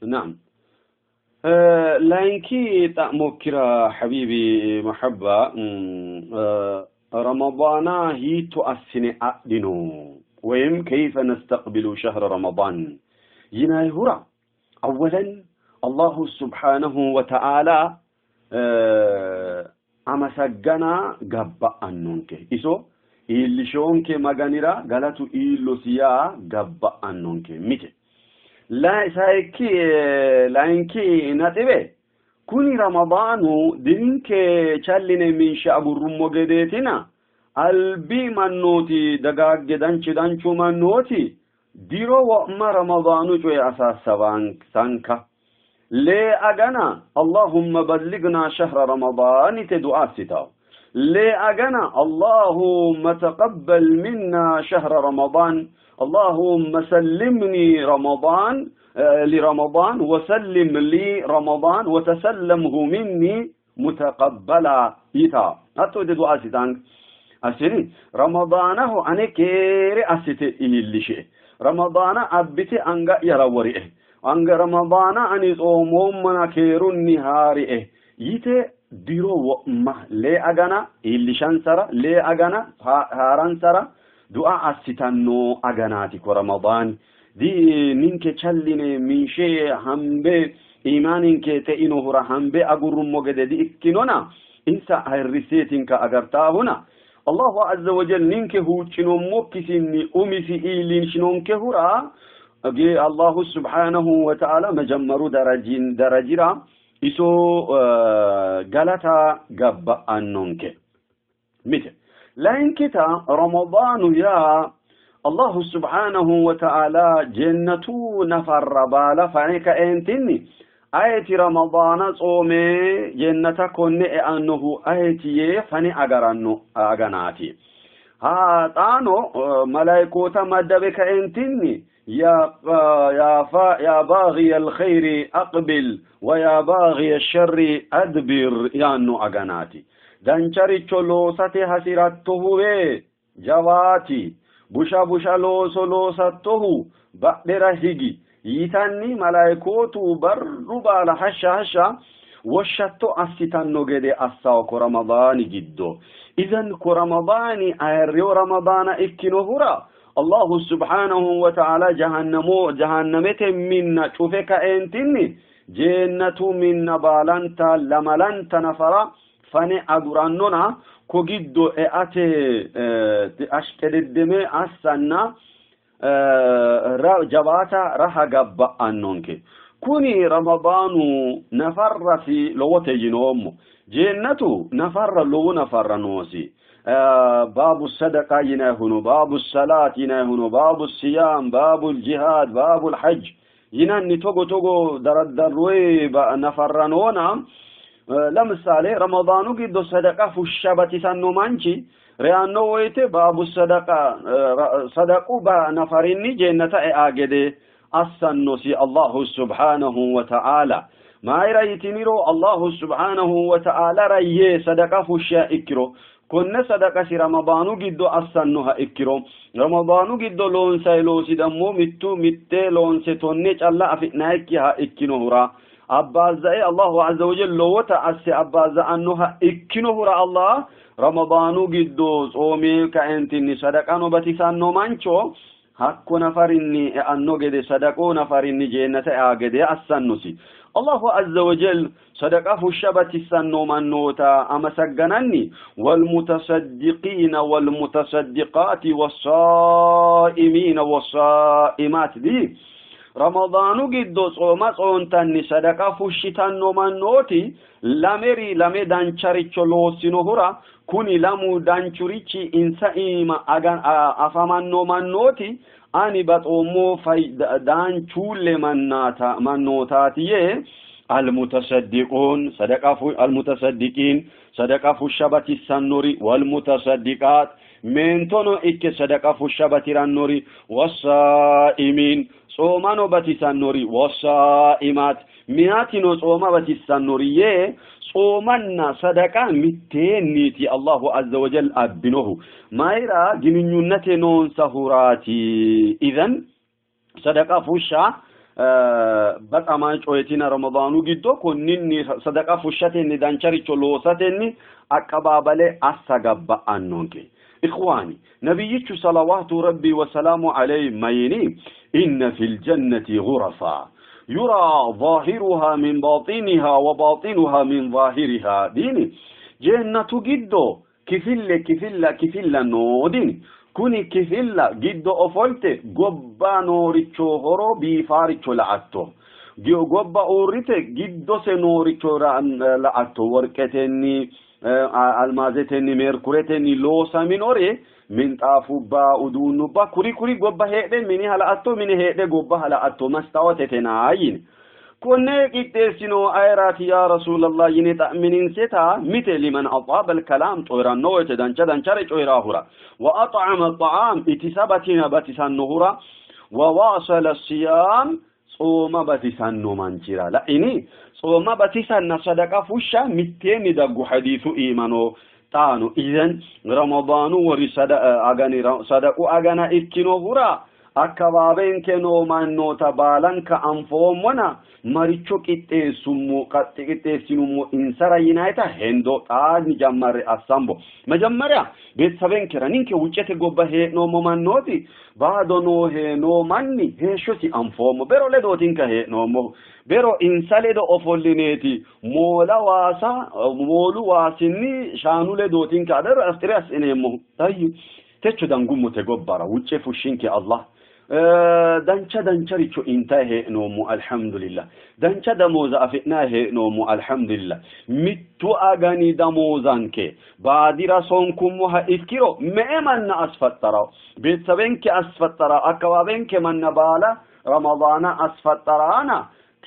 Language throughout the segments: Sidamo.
Naam. Layinki xa'mokkira habiibi mahabba, Ramadaana hiitto assine adhino woyim keyfa nastaqbilu shahra Ramadaan yinayihura, awwalan Allahu subhaanahu wa ta'aala amasaggana gabba'annonke. Iso iillishoonke Maganira galatu iillosi yaa gabba'annonke. Mite. Sayikki layinki naxibe kuni Ramadaanu dirinke calline minshe agurrummo gedeetina, albi mannooti dagaagge danchu danchu mannooti diro wo'ma Ramadaanu coye asaassabansanka lee agana Allahumma ballignaa shahra Ramadaan yite du'a assitawo. Lee agana Allahumma taqabbal minna shahra Ramadaan, Allahumma sallimni Ramadaan لرمضان وسلم لي رمضان وتسلمه مني متقبلا yitawo. Hatto yite du'a assitanka. Assini Ramadaanaho ane keere assite iillishe. Ramadaana abbite anga'yara worie. Anga Ramadaana ani tsoomommana keerunni haarie yite diro wo'ma lee agana iillishansara, lee agana haaransara du'a assitanno aganaati ko Ramadaani. Di ninke calline minshe hambe iimaaninke xeinohura hambe agurrummo gede di ikkinona, insa ayirriseetinka agartaahuna. Allahu azza wa jal ninke huuccinoommokkisinni umisi iillinshinoonkehura Allahu subhanahu wa ta'ala majammaru darajira iso galata gabba'annonke. Mite. Layinkita Ramadaanu yaa Allahu subhanahu wa ta'ala jennatu nafarra baala fane kaeentinni ayeti Ramadaana tsoome jennata konne eannohu ayeti yee fane agaranno aganaati. Ha xaano malaayikoota maddabe kaeentinni ya baaghiya alkhayri aqbil wa ya baaghiya sharri adbir yaanno aganaati. Dancharicho loosate hasirattohuwe jawaati, busha busha looso loosattohu badhera higi yitanni malaayikootu barru baala hashsha hashsha woshshatto assitanno gede assawo ko Ramadaani giddo. Idan ko Ramadaani ayirriyo Ramadaana ikkinohura Allahu subhanahu wa ta'ala jahannamo jahannamete minna cufe kaeentinni jeennatu minna baalanta lamalanta nafara fane agurannona, ko giddo eate ashqededdeme assanna jawaata raha gabba'annonke. Kuni Ramadaanu nafarrasi lowote yinoommo. Jeennatu nafarra lowo nafarra noosi. Baabu sadaqa yinayihuno, baabu salaat yinayihuno, baabu siyaam, baabu jihaad, baabu hajj yinanni togo togo daraddarroye nafarra noona, ለምሳሌ ረመዳኑ giddo sadaqa fushsha batisanno manchi reyanno woyte baabu sadaqa sadaqu nafarinni jeennata ea gede assannosi Allahu subhanahu wa ta'ala. Mayira yitiniro, Allahu subhanahu wa ta'ala yee sadaqa fushsha ikkiro, konne sadaqasi Ramadaanu giddo assannoha ikkiro, Ramadaanu giddo loonsay loosi dammo mittu mitte loonse tonne calla afi'nayikkiha ikkinohura abbaaza'e Allahu azza wa jalla lowota asse abbaaza'annoha ikkinohura, Allah Ramadaanu giddo tsoome kaentinni sadaqano batisanno mancho hakko nafarinni eanno gede, sadaqo nafarinni jeennata ea gede assannosi. Allahu azza wa jal sadaqa fushsha batissanno mannoota amasaggananni walmutasaddiqiina walmutasaddiqaati wassaa'imiina wassaa'imaat di Ramadaanu giddo tsooma tsoontanni sadaqa fushshitanno mannooti lameri lame dancharicho loossinohura, kuni lamu danchurichi insa iima afamanno mannooti ani baxoommo danchuulle mannootaati yee, almutasaddiquun sadaqa, almutasaddiqiin sadaqa fushsha batissannori, walmutasaddiqaat meentono ikke sadaqa fushsha batirannori, wassaa'imiin tsoomano batisannori, wassaa'imaat miyaatino tsooma batissannori yee, tsoomanna sadaqa mitteenniiti Allahu azza wa jal abbinohu. Mayira? Giminyunnate noonsahuraati. Idan sadaqa fushsha Baxama coyetina Ramadaanu giddo konninni sadaqa fushshatenni dancharicho loosatenni aqabaabale assa gabba'annonke. Ikhwaani, nabiyyichu salawaatu rabbi wa salaamu alayhi mayini inna fil jannati ghurafa yura zaahiruha min baaxiniha wa baaxinuha min zaahiriha diini jennatu giddo kifille kifilla kifilla noo diini kuni kifilla giddo ofolte gobba nooricho horo biifaaricho la''atto gobba uurrite giddose nooricho la''atto worqetenni almaazetenni meerkuretenni loosaminore minxaafubba uduunnubba kuri kuri gobba heedhe miniha la''atto mine heedhe gobbaha la''atto mastawotete yine konne qixxeessino ayeraati yaa rasuulallah yine xa'mininseta mite liman axaaba alkalaam coyiranno woyte dancha danchare coyiraahura wa ax'ama axaam itisa batina batisannohura wa waasala siyaam tsooma batisanno manchira la'ini tsooma batisanna sadaqa fushsha mitteenni daggu hadiisu iima no xaano idan ramadaanu wori agani sadaqu agana ikkinohura akkabaabenke noo mannoota baalanka anfoommona maricho qixxeessummo qixxeessinummo insara yinayita hendo xaanni jammarre assambo መጀመሪያ ቤተሰቤንኬራ ninke wuccete gobba hee'noommo mannooti baado noo noo manni heeshshosi anfoommo bero ledootinka hee'noommohu bero insa ledo ofollineeti moola waasa moolu waasinni shaanu ledootinka adero aftire assineemmohu tayyu techo dangummote gobbara wucce fushshinke Allah dancha dancharicho intayi hee'noommo alhamdulillah dancha damooza afi'nayi hee'noommo alhamdulillah mittu agani damoozanke baadira sonkummoha ikkiro me''e manna asfaxxarawo ቤተሰቤንኬ asfaxxara akkabaabenke manna baala ramadaana asfaxxaraana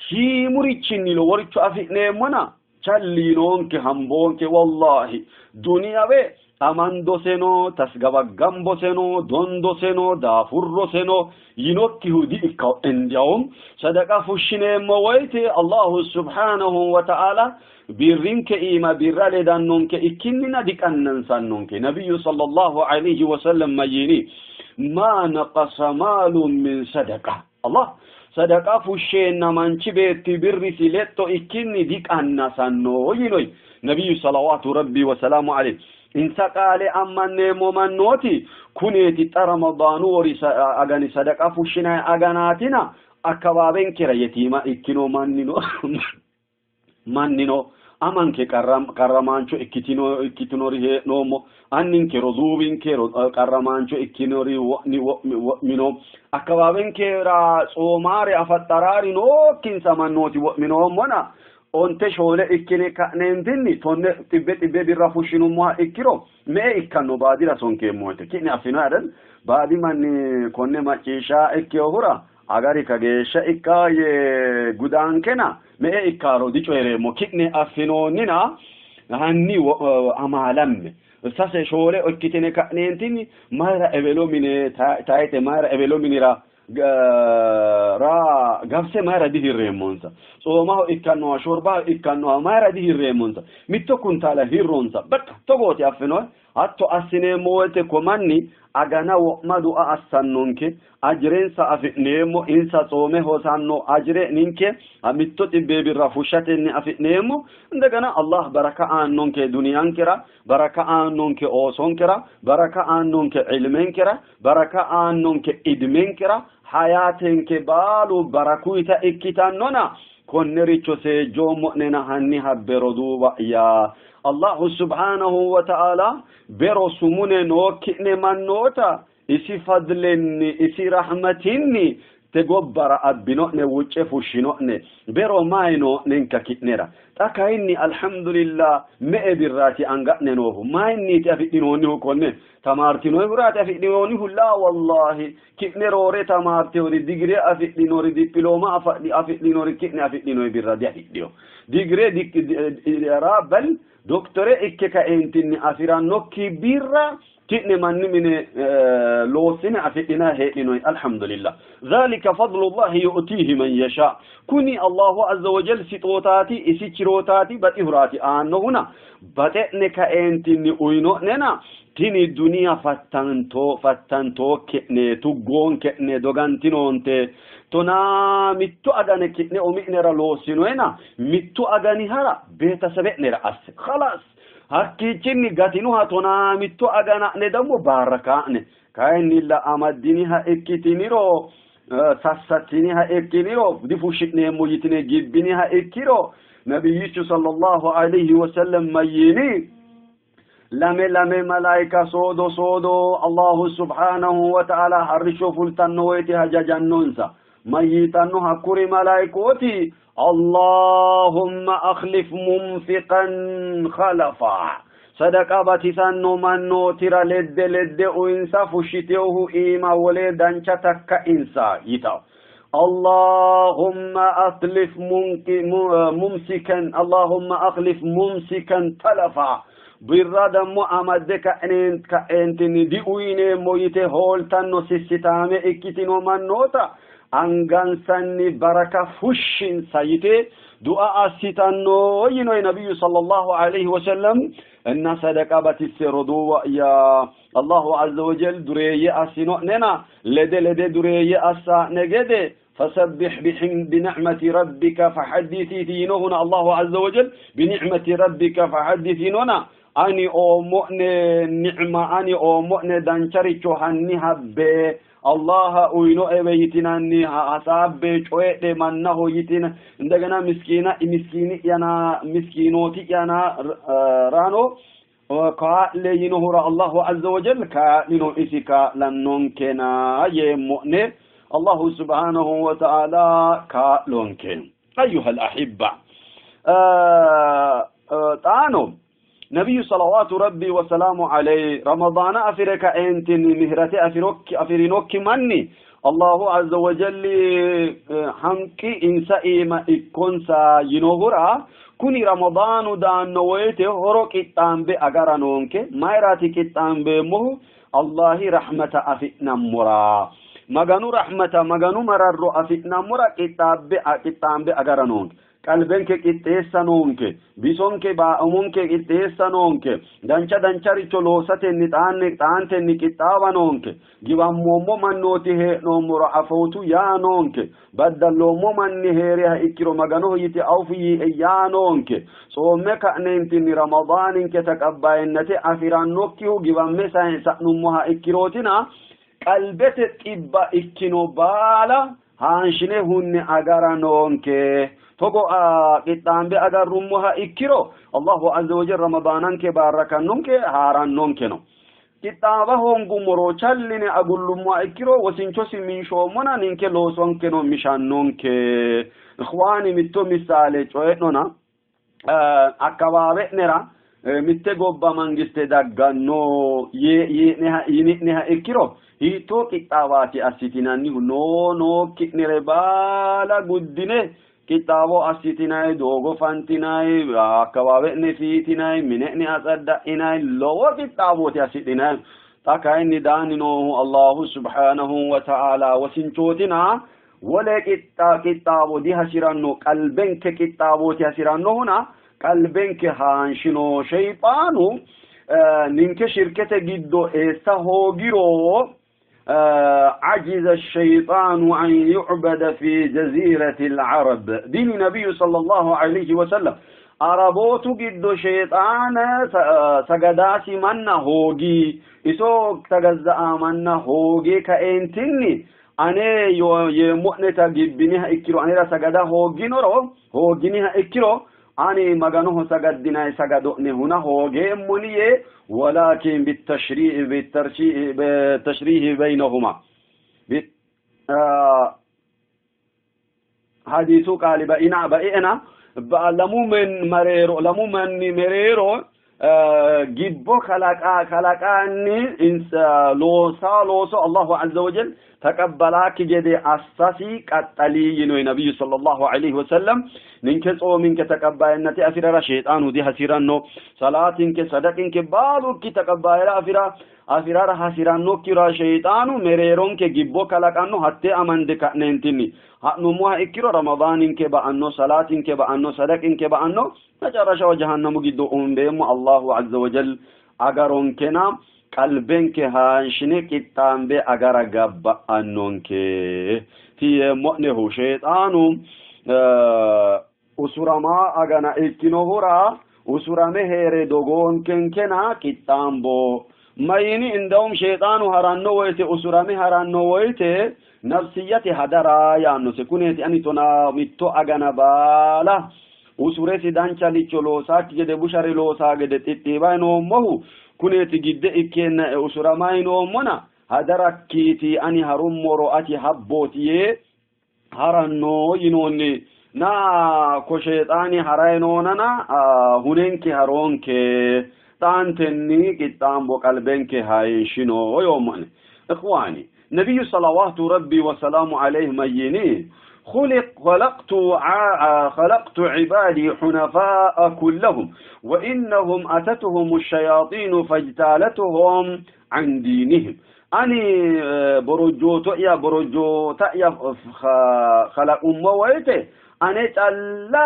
shiimurichinni loworicho afi'neemmona challi yinoonke hamboonke wallahi duniyawe amandoseno tasgabagamboseno dondoseno daafurroseno yinokkihu di ikkawo እንዲያውም ሰደቃ fushshineemmo woyte allahu subhanahu wa ta'ala birrinke iima birra ledannonke ikkinnina diqannansannonke nabiyyu sallallahu alayhi wasallam mayyini ma naqasa maalun min sadaqa Allah sadaqa fushsheenna manchi beetti birrisi lexxo ikkinni diqannasanno yinoy nabiyyu salawaatu rabbi wasalaamu alayhi insa qaale ammanneemmo mannooti kuneeti xa ramadaanu wori agani sadaqa fushshinayi aganaatina akkabaabenkera yetiima ikkino mannino mannino amanke qarramaancho ikkitino ikkitinori hee'noommo anninke roduuwinke qarramaancho ikkinori wo'mino akkabaabenkera tsoomaare afaxxaraari nookkinsa mannooti wo'minoommona onte shoole ikkine ka'neentinni tonne xibbe xibbe birra fushshinummoha ikkiro me''e ikkanno baadira sonkeemmo woyte ki'ne affino አይደል baadi manni konne macciishsha ikkinohura agari kageeshsha ikka gudaankena me''e ikkaaro dicoyireemmo ki'ne affinoonnina hanni amaalamme sase shoole ikkitine ka'neentinni mayra ebelo mine tayite mayra ebelo minira ra gabse mayra dihirreemmonsa tsoomaho ikkannoha shorbaho ikkannoha mayra dihirreemmonsa mitto kuntaala hirronsa በቃ togooti affinoe hatto assineemmo woyte ko manni agana wo'ma du'a assannonke ajirensa afi'neemmo insa tsoome hosanno ajire ninke mitto xibbe birra fushshatenni afi'neemmo እንደገና አላህ በረካ aannonke duniyankera baraka aannonke oosonkera baraka aannonke ilmenkera baraka aannonke idmenkera hayaatenke baalu barakuyita ikkitannona konnericho seejjoommo'nena hanni habbe roduuwa'ya allahu subhanahu wa ta'ala bero sumune nookki'ne mannoota isi fadlenni isi rahmatinni te gobbara abbino'ne wucce fushshino'ne bero mayi noo'nenka ki'nera xa kayinni alhamdulillah me''e birraati anga'ne noohu mayinniiti afidhinoonnihu konne tamaartinoyhuraati afidhinoonnihu laa wallahi ki'ne roore tamaarteori digire afidhinori dipilooma afidhinori ki'ne afidhinoyi birra diafidhino digire ra bal doktore ikke kaentinni afirannokki birra Ki'ne manni mine loossine afidhinanni heedhinoyi alhamdulillah. Zaalika fadlullahi yu'tiihi man yashaa. Kuni Allahu azza wa jal sixootaati isi chirootaati baxihuraati aannohuna baxe'ne kaeentinni uyino'nena tini duniya fattanto fattantookki'ne tuggoonke'ne dogantinoonte 12 agane ki'ne umi'nera loossinoyena mittu aganihara beetasebe'nera asse khalaas hakkiichinni gatinoha 12 agana'ne dammo baarrakaa'ne kayinnilla amaddiniha ikkitiniro sassattiniha ikkiniro difushshi'neemmo yitine gibbiniha ikkiro nabiyyichu sallallahu alayhi wasallam mayyini lame lame malaayika soodo soodo Allahu subhanahu wa ta'ala harrisho fultanno woyte hajajannonsa mayyitanno hakkuri malaayikooti Allahumma akhlif munfiqan khalafa sadaqa batisanno mannootira ledde ledde uyinsa fushshiteohu iima wole dancha takka insa yitaw اللهم أخلف ممسكا اللهم أخلف ممسكا تلفا birra dammo amadde ka'neen ka'eentinni diuyneemmo yite hooltanno sissitaame ikkitino mannoota angansanni baraka fushshinsa yite du'a assitanno yinoyi nabiyyu sallallahu alayhi wasallam እና ሰደቃ batisse roduuwa'ya Allahu azza wa jal dureeyye assino'nena lede lede dureeyye assa'ne gede فسبح بنعمة ربك فحدثي هنا الله عز وجل بنعمة ربك فحدثي هنا ani oomo'ne ni'ma ani oomo'ne dancharicho hanni habbe allaha uyinoewe yitinanni hasaabbe coyedhe mannaho yitina እንደገና ምስኪና ምስኪን'yana miskiinooti'yana rano kaa'le yinohura Allahu azza wa jal kaa'lino isi kaa'lannonkena yeemmo'ne Allahu subhanahu wa ta'ala kaa'lonke أيها الأحبة xaano ነቢዩ ሰለዋቱ ረቢ ወሰላሙ ዐለይህ ረመዳነ አፊረ ከኤንቲኒ ምህረቴ አፊሮኪ አፊሪኖኪ manni Allahu azza wa jalli hanqi insa iima ikkonsa yinohura kuni ramadaanu daanno woyte horo qixxaambe agara noonke mayraati qixxaambeemmohu Allahi rahmata afi'nammora maganu rahmata maganu mararro afi'nammora qixxaabbe qixxaambe agara noonke qalbenke qixxeessa noonke bisonke umonke qixxeessa noonke dancha dancharicho loosatenni xaanne xaantenni qixxaawa noonke giwammoommo mannooti hee'noommoro afootu yaa noonke baddalloommo manni heeriha ikkiro maganoho yite awfu yiie yaa noonke tsoomme ka'neentinni ramadaaninke taqabbayinnate afi'rannokkihu giwamme sa'nummoha ikkirootina qalbete xibba ikkino baala haanshine hunne agara noonke togo qixxaambe agarrummoha ikkiro Allahu azza wa jalla ramadaananke baarrakannonke haarannonke no qixxaawa hoongummoro calline agullummoha ikkiro wosinchosi minshoommona ninke loosonkeno mishannonke ikhwaani mitto misaale coye'nona akkabaabe'nera mitte gobba mangiste dagganno yini'neha ikkiro hiittoo qixxaawaati assitinannihu noo nookki'nere baala guddine qixxaawo assitinayi doogo fantinayi akkabaabe'ne fiitinayi mine'ne atsadda'inayi lowo qixxaawooti assidhinayi xa kayinni daanni noohu Allahu subhanahu wa ta'ala wosinchootina wole qixxaawo dihasiranno qalbenke qixxaawooti hasirannohuna qalbenke haanshino sheyxaanu ninke shirkete giddo eessa hoogiro عجز الشيطان أن يعبد في جزيرة العرب دين نبي صلى الله عليه وسلم عربوت قد شيطان سجداسي من هوجي إسو تجزأ من هوجي كأنتني أنا يمؤنة جبنيها إكيرو أنا سجدا هوجي نورو هوجينيها إكيرو أني مغانه سجدنا سجدني هنا هوجي منيه ولكن بالتشريع بالترشيح بالتشريح بينهما حديث قال بئنا بئنا لمو من مريرو لمو من مريرو gibbo kalaqaanni loosaa looso Allahu azza wa jal taqabbalaakki gede assasi qaxxalii yinoyi nabiyyu sallallahu alayhi wasallam ninke tsoominke taqabbayinnate afirara sheexaanu dihasiranno salaatinke sadaqinke baalukki taqabbayira afira Afi'rara hasi'rannokkihura Sheexaanu mereeronke gibbo kalaqanno, hattee amande ka'neentinni ha'nummoha ikkiro Ramadaaninke ba'anno, salaatinke ba'anno, sadaqinke ba'anno, macarrashaho jahannamu giddo umbeemmo. Allahu azza wa jal agaronkena qalbenke haanshine qixxaambe agara gabba'annonke. Tiyeemmo'nehu Sheexaanu usurama agana ikkinohura usurame hee're dogoonkenkena qixxaambo. Mayini indawum Sheexaanu haranno woyte, usurame haranno woyte nafsiyyate hadara yaannose. Kuneeti ani 12 agana baala usuresi danchalicho loosaakki gede bushare loosaa gede xixxiibayi noommohu kuneeti gidde ikkeenna usuramayi noommona hadarakkiiti ani harummoro ati habbooti yee haranno yinoonni. Na ko Sheexaani harayi noonana hunenke haroonke xaantenni qixxaambo qalbenke hayishino yoommo'ne. Ikhwaani, nabiyyu salawaatu rabbi wa salaamu alayhi mayyini خلق خلقت خلقت عبادي حنفاء كلهم وإنهم أتتهم الشياطين فاجتالتهم عن دينهم. ani borojjooto'ya borojjoota'ya kalaqummo woyte ane calla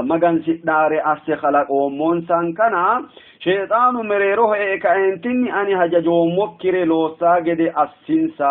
magansidhaare asse kalaqoommonsankana Sheexaanu mereeroho e'e kaentinni ani hajajoommokkire loossaa gede assinsa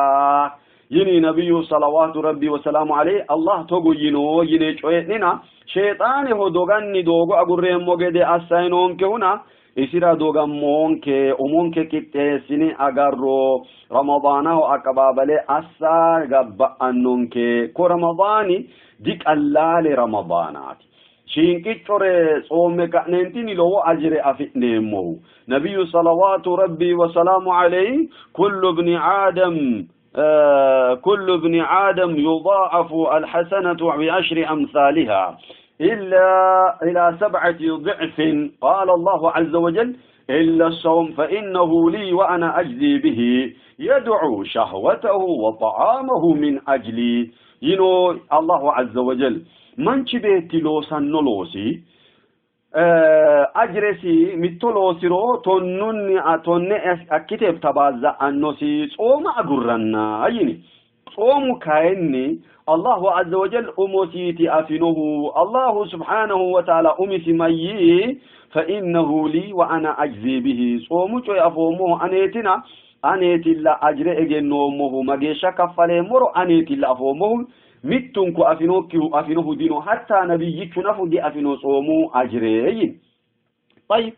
yini nabiyyu salawaatu rabbi wasalaamu alayhi. Allah togo yino yine coye'nina Sheexaaneho doganni doogo agurreemmo gede assayinoonkehuna isira dogammoonke, umonke qixxeessine agarro, Ramadaanaho aqabaabale assa gabba'annonke. Ko Ramadaani diqallaale Ramadaanaati. Shinqiccore tsoomme ka'neentinni lowo ajire afi'neemmohu. Nabiyyu salawaatu rabbi wasalaamu alayhi kullu ibni aadam kullu ibni aadam yudaafu alhasanatu bi'ashri amsaaliha إلا إلى 7 ضعف قال الله عز وجل إلا الصوم فإنه لي وأنا أجزي به يدعو شهوته وطعامه من أجلي ينو الله عز وجل manchi beetti loosanno loosi ajiresi mitto loosiro tonnunni tonne akkite tabaazza'annosi tsooma agurranna yini. Tsoomu kayinni Allahu azza wa jal umosiiti afinohu. Allahu subhanahu wa ta'ala umisi mayyi fa innahu li wa ana ajzi bihi. Tsoomu coye afoommohu aneetina aneetilla ajire egennoommohu mageeshsha kaffaleemmoro aneetilla afoommohu mittunku afinokkihu afinohu dino hatta nabiyyichu nafu di afino tsoomu ajire yini. Tayyib,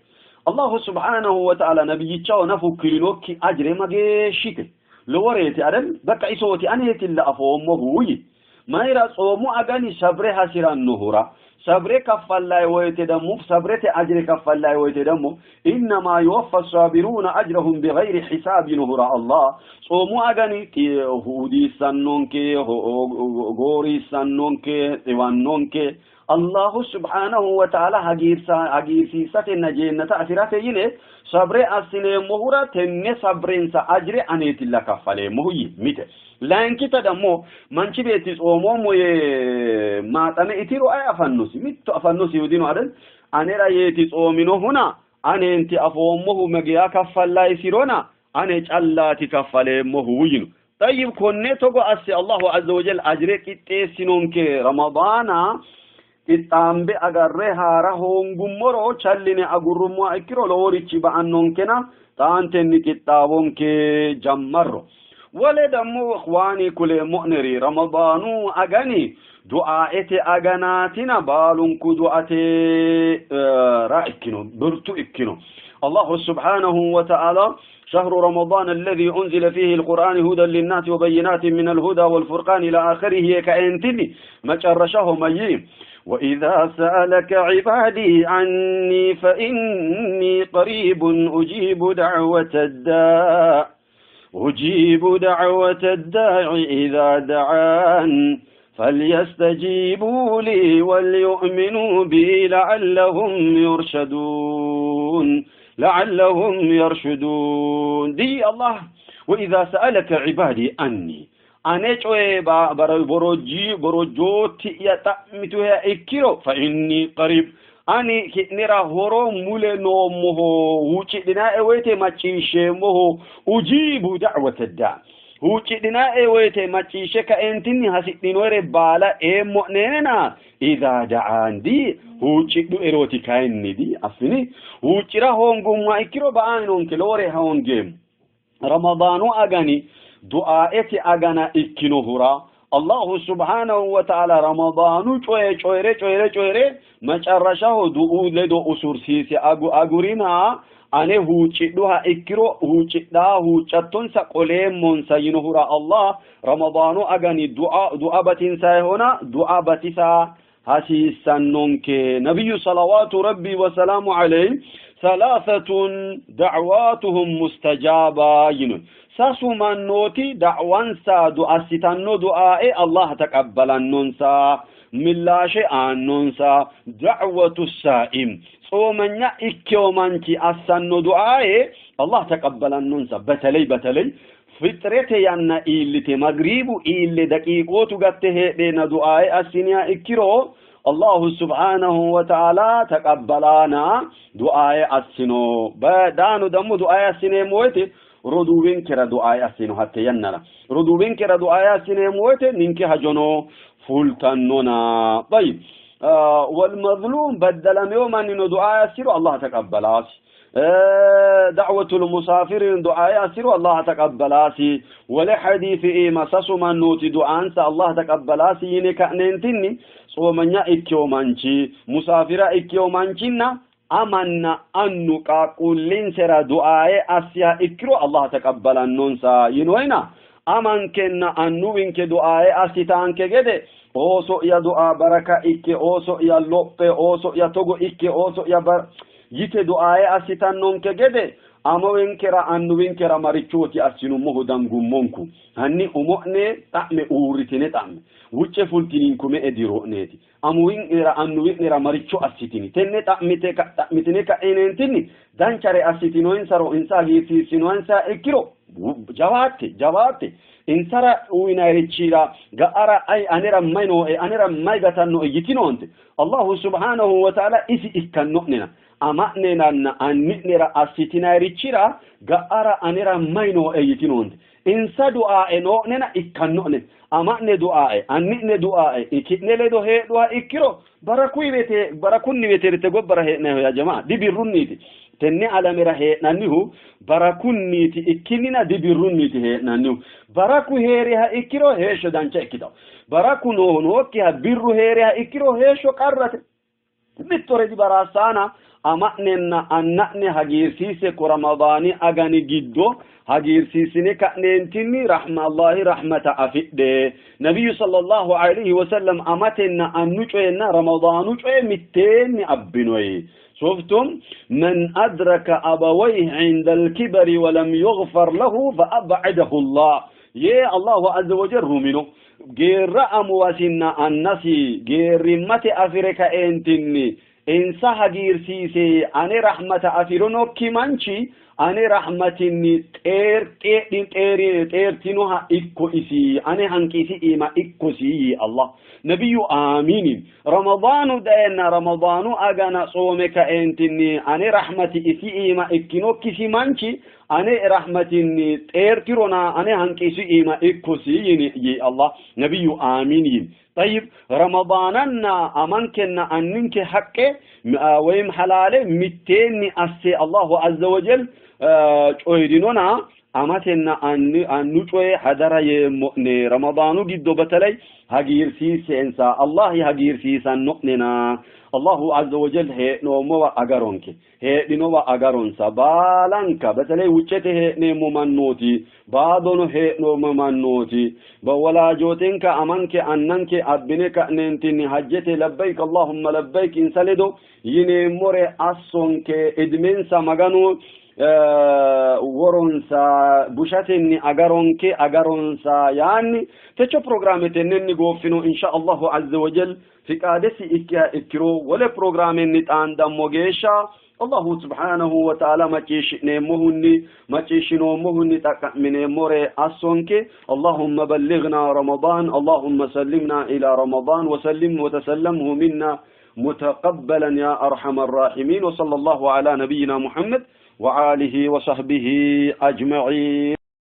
Allahu subhanahu wa ta'ala nabiyyichaho nafu kilinokki ajire mageeshshite loworeeti adel bakka isooti aneetilla afoommohu yi. Mayira tsoomu agani sabre hasirannohura sabre kaffallayi woyte dammo sabrete ajire kaffallayi woyte dammo innama yuwaffa saabiruna ajrahum bighayri hisaab yinohura Allah tsoomu agani hudiissannonke, gooriissannonke, xiwannonke Allahu subhanahu wa ta'ala hagiirsiisatenna jeennata afirate yine sabre assineemmohura tenne sabrensa ajire aneetilla kaffaleemmohu yi mite. Layinkita dammo manchi beetti tsoomoommo yee maaxame itiro ay afannosi mitto afannosihu dino adel anera yeeti tsoominohuna aneenti afoommohu mageya kaffallayisirona ane callaati kaffaleemmohu yino. Tayyib, konne togo asse Allahu azza wa jal ajire qixxeessinonke Ramadaana qixxaambe agarre haara hoongummoro challine agurrummoha ikkiro loworichi ba'annonkena xaantenni qixxaawonke jammarro. Wole dammo ikhwaani kuleemmo'neri Ramadaanu agani du'aa'ete aganaatina baalunku du'ate ra ikkino birtu ikkino. Allahu subhanahu wa ta'ala شهر رمضان الذي أنزل فيه القرآن هدى للناس وبينات من الهدى والفرقان إلى آخره كأنتني ما جرشه ميم. وإذا سألك عبادي عني فإني قريب أجيب دعوة الداع أجيب دعوة الداع إذا دعان فليستجيبوا لي وليؤمنوا بي لعلهم يرشدون لعلهم يرشدون. دي الله وإذا سألك عبادي عني ane coye borojji borojjootti iya xa'mituha ikkiro fa inni qarib Ani ki'nera horo mule noommoho, huuccidhinae woyte macciishsheemmoho. Ujiibu da'wata daa, huuccidhinae woyte macciishshe kaentinni hasidhinoere baala eemmo'nenena idhaa da'aan di huuccidhuerooti kayinni di affini huuccira hoongumma ikkiro ba'ainonke lowore hoongeemmo. Ramadaanu agani du'aete agana ikkinohura Allahu subhanahu wa ta'ala Ramadaanu coye coyre coyre coyre macarrashaho du'u ledo usursiise agu agurina ane huuccidhuha ikkiro huuccidhaa huuccattonsa qoleemmonsa yinohura Allah Ramadaanu agani du'a du'a batinsayihona du'a batisa hasiissannonke. Nabiyyu salawaatu rabbi wa salaamu alayhi salaasatun da'waatuhum mustajaaba yino. Sasu mannooti da'wansa du'assitanno du'ae Allah taqabbalannonsa, millaashe aannonsa. Da'watu saa'im, tsoomanya ikkewo manchi assanno du'ae Allah taqabbalannonsa. በተለይ በተለይ ፍጥረቴ yanna iillite magriibu iille daqiiqootu gatte heedheenna du'aae assiniha ikkiro Allahu subhanahu wa ta'ala taqabbalaana du'aae assino. Daano dammo du'aae assineemmo woyte roduuwinkera du'aae assino, hatte yannara roduuwinkera du'aae assineemmo woyte ninke hajono fultannona. طيب والمظلوم በደለሜው ማንኖ ዱዓ ያሲሩ አላህ ተቀበላሲ። ዳዕወቱል ሙሳፊርን ዱዓ ያሲሩ አላህ ተቀበላሲ። ወለ ሐዲስ ኢማ sasu mannooti du'aansa Allah taqabbalaasi yine ka'neentinni tsoomanya ikkewo manchi, musaafira ikkewo manchinna amanna annu qaaqquullinsera du'aaye assiha ikkiro Allah taqabbalannonsa yinoyna amankenna annuwinke du'aaye assitaanke gede ooso'ya du'a baraka ikke, ooso'ya lophe, ooso'ya togo ikke, ooso'ya yite du'aaye assitannonke gede amawinkera annuwinkera marichooti assinummohu dangummonku hanni umo'ne xa'me uurritine xa'me wucce fultininku me''e diro'neeti amuwi'nera annuwi'nera maricho assitini tenne xa'mite xa'mitine ka'ineentinni danchare assitinoinsaro insa hagiirsiissinoinsa ikkiro jawaatte jawaatte insara uyinayirichira ga'ara ay anera may nooe anera may gatannoe yitinoonte Allahu subhanahu wa ta'ala isi ikkanno'nena ama'nenanna anni'nera assitinayirichira ga'ara anera may nooe yitinoonte insa du'aae noo'nena ikkanno'ne ama'ne du'aae anni'ne du'aae ki'ne ledo heedhuha ikkiro barakunni barakunni weterite gobbara hee'nayiho ya jamaa dibirrunniiti tenne alamera hee'nannihu barakunniiti ikkinnina dibirrunniiti hee'nannihu baraku heeriha ikkiro heeshsho dancha ikkitawo baraku noohu nookkiha birru heeriha ikkiro heeshsho qarrate mittore dibaraasaana ama'nenna anna'ne hagiirsiise ko ramadaani agani giddo hagiirsiisine ka'neentinni rahma Allahi rahmata afidhe. Nabiyyu sallallahu alayhi wa sallam amatenna annu coyenna ramadaanu coye mitteenni abbinoyi. شفتم من أدرك أبويه عند الكبر ولم يغفر له فأبعده الله يا الله عز وجل رمينه geerra amuwasinna annasi geerrimmate afire kaeentinni insa hagiirsiise ane rahmata afirinokki manchi ane rahmatinni xeertinoha ikko isi ane hanqisi iima ikkosi yii Allah. Nabiyyu aamiinin ramadaanu dayenna ramadaanu agana tsoome kaeentinni ane rahmati isi iima ikkinokkisi manchi ane rahmatinni xeertirona ane hanqisi iima ikkosi yini yii Allah. Nabiyyu aamiin yin. طيب رمضاننا أمانكنا أنك حق ወይም ሐላሌ mitteenni asse Allahu azza wajal coyidinona amatenna annu coye hadara yeemmo'ne ramadaanu giddo በተለይ hagiirsiiseensa Allahi hagiirsiisanno'nena Allahu azza wajal hee'noommowa agaronke heedhinowa agaronsa baalanka በተለይ wuccete hee'neemmo mannooti baadono hee'noommo mannooti wolaajotenka amanke annanke abbine ka'neentinni hajjete labbayk Allahumma labbayk insa ledo yineemmore assonke idmensa maganu woronsa bushatenni agaronke agaronsa yaanni techo pirogiraame tennenni gooffino insha Allahu azza wajal fiqaadesi ikkiha ikkiro wole pirogiraamenni xaandammo geeshsha. Allahu subhanahu wa ta'ala macciishshi'neemmohunni macciishshinoommohunni xaqqa'mineemmore assonke. Allahumma ballighna Ramadan, Allahumma sallimna ila Ramadan wa sallim wa tasallamhu minna mutaqabbalan ya arhamar rahimin. Wa sallallahu ala nabiyyina Muhammad wa alihi wa sahbihi ajma'in.